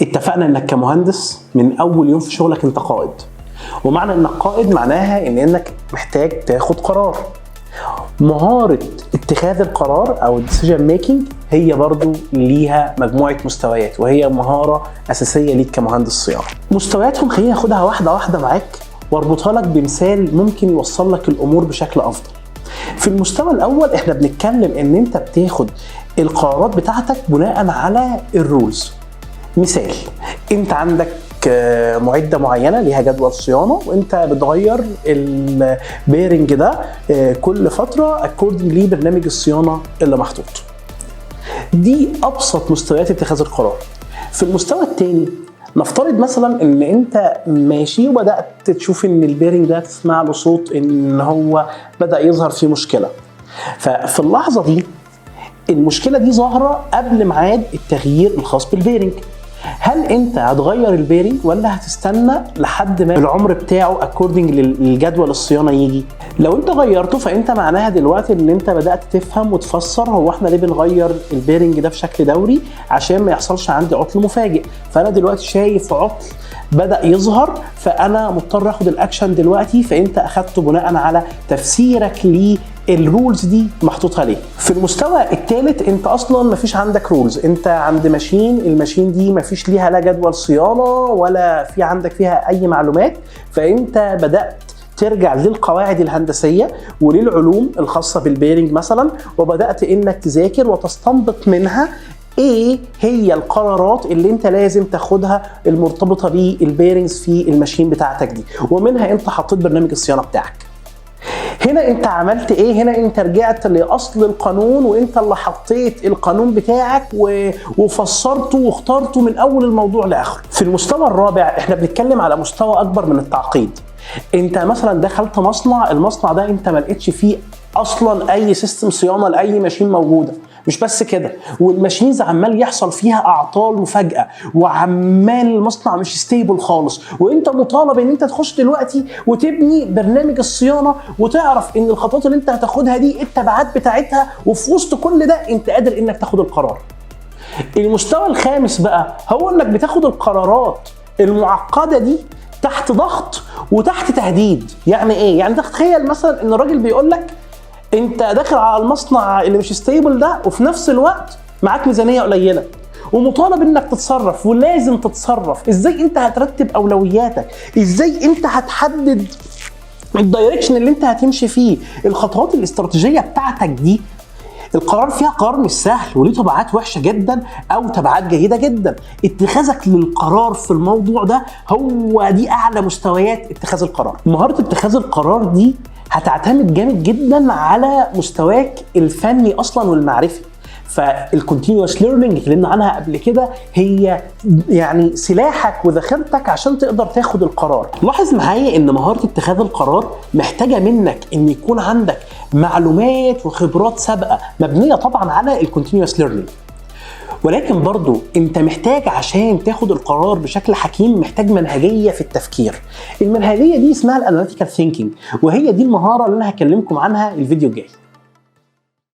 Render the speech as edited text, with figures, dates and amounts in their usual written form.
اتفقنا انك كمهندس من اول يوم في شغلك انت قائد، ومعنى انك قائد معناها ان انك محتاج تاخد قرار. مهارة اتخاذ القرار او ال decision making هي برضو ليها مجموعة مستويات، وهي مهارة اساسية ليك كمهندس صيانة. مستوياتهم خلينا ناخدها واحدة واحدة معاك واربطها لك بمثال ممكن يوصل لك الامور بشكل افضل. في المستوى الاول احنا بنتكلم ان انت بتاخد القرارات بتاعتك بناء على ال rules. مثال، انت عندك معده معينة ليها جدول صيانه، وانت بتغير ال bearing ده كل فترة according لبرنامج الصيانة اللي محطوط. دي ابسط مستويات اتخاذ القرار. في المستوى الثاني، نفترض مثلا ان انت ماشي وبدات تشوف ان ال bearing ده تسمع له صوت ان هو بدا يظهر فيه مشكله. ففي اللحظة دي المشكلة دي ظاهره قبل ميعاد التغيير الخاص بال bearing. هل انت هتغير ال bearing ولا هتستنى لحد ما العمر بتاعه according للجدول الصيانة يجي؟ لو انت غيرته، فانت معناها دلوقتي ان انت بدات تفهم وتفسر هو احنا ليه بنغير ال bearing ده بشكل دوري، عشان ما يحصلش عندي عطل مفاجئ. فانا دلوقتي شايف عطل بدا يظهر، فانا مضطر اخد الاكشن دلوقتي. فانت اخدته بناء على تفسيرك لل rules دي محطوطة ليه. في المستوى الثالث، انت اصلا مفيش عندك rules، انت عند machine، ال machine دي مفيش ليها لا جدول صيانة ولا في عندك فيها اي معلومات. فانت بدات ترجع للقواعد الهندسية وللعلوم الخاصة بال bearing مثلا، وبدات انك تذاكر وتستنبط منها ايه هي القرارات اللي انت لازم تاخدها المرتبطة بال bearings في ال machine بتاعتك دي، ومنها انت حطيت برنامج الصيانة بتاعك. هنا انت عملت ايه؟ هنا انت رجعت لاصل القانون، وانت اللي حطيت القانون بتاعك وفسرته واخترته من اول الموضوع لاخره. في المستوى الرابع، احنا بنتكلم على مستوى اكبر من التعقيد. انت مثلا دخلت مصنع، المصنع ده انت ما لقيتش فيه اصلا اي system صيانة لاي machine موجوده. مش بس كده، وال machines عمال يحصل فيها اعطال مفاجاه، وعمال المصنع مش stable خالص، وانت مطالب ان انت تخش دلوقتي وتبني برنامج الصيانة وتعرف ان الخطوات اللي انت هتاخدها دي ايه التبعات بتاعتها، وفي وسط كل ده انت قادر انك تاخد القرار. المستوى الخامس بقى هو انك بتاخد القرارات المعقدة دي تحت ضغط وتحت تهديد. يعني ايه؟ يعني تخيل مثلا ان الراجل بيقول لك انت داخل على المصنع اللي مش stable ده، وفي نفس الوقت معاك ميزانية قليله ومطالب انك تتصرف ولازم تتصرف. ازاي انت هترتب اولوياتك؟ ازاي انت هتحدد ال direction اللي انت هتمشي فيه، الخطوات الاستراتيجية بتاعتك دي؟ القرار فيها قرار مش سهل وليه تبعات وحشة جدا او تبعات جيدة جدا. اتخاذك للقرار في الموضوع ده هو دي اعلى مستويات اتخاذ القرار. مهارة اتخاذ القرار دي هتعتمد جامد جدا على مستواك الفني اصلا والمعرفي. فال continuous learning اتكلمنا عنها قبل كده، هي يعني سلاحك وذخيرتك عشان تقدر تاخد القرار. لاحظ معايا ان مهارة اتخاذ القرار محتاجه منك ان يكون عندك معلومات وخبرات سابقه مبنية طبعا على ال continuous learning، ولكن برضو انت محتاج عشان تاخد القرار بشكل حكيم محتاج منهجيه في التفكير. المنهجية دي اسمها ال analytical thinking، وهي دي المهارة اللي انا هكلمكم عنها الفيديو الجاي.